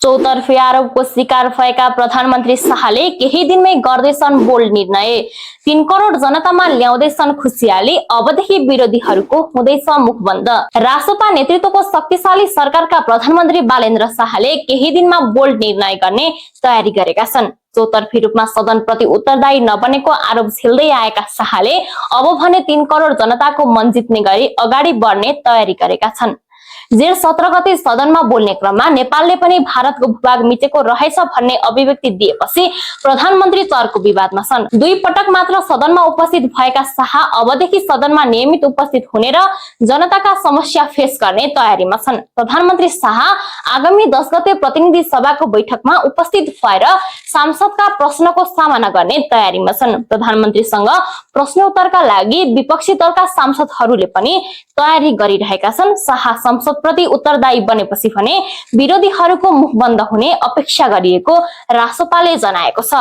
चौतर्फी आरोपको शिकार भएका प्रधानमन्त्री शाहले केही दिनमै गर्दैछन् बोल्ड निर्णय। 3 करोड जनतामा ल्याउँदैछन् खुशियाली, अबदेखि विरोधीहरूको हुँदैछ मुखबन्द। रासपा नेतृत्वको शक्तिशाली सरकारका प्रधानमन्त्री बालेन्द्र शाहले केही दिनमा बोल्ड निर्णय गर्ने तयारी गरेका छन्। चौतर्फी रूपमा सदनप्रति उत्तरदायी नबनेको आरोप झेल्दै आएका शाहले अब भने 3 करोड जनताको मन जित्ने गरी अगाडि बढ्ने तयारी गरेका छन्। जेठ 17 गते सदनमा बोल्ने क्रममा नेपालले पनि भारतको भूभाग मिचेको रहेछ भन्ने अभिव्यक्ति दिएपछि प्रधानमन्त्री चर्को विवादमा छन्। 2 पटक मात्र सदनमा उपस्थित भएका शाह अबदेखि सदनमा नियमित उपस्थित हुने र जनताका समस्या फेस गर्ने तयारीमा छन्। प्रधानमन्त्री शाह आगामी 10 गते प्रतिनिधि सभाको बैठकमा उपस्थित भएर सांसदका प्रश्नको सामना गर्ने तयारीमा छन्। प्रधानमन्त्रीसँग प्रश्नोत्तरका लागि विपक्षी दलका सांसदहरूले पनि तयारी गरिरहेका छन्। शाह संसद प्रति उत्तरदायी बनेपछि भने विरोधीहरूको मुख बन्द हुने अपेक्षा गरिएको रासपाले जनाएको छ।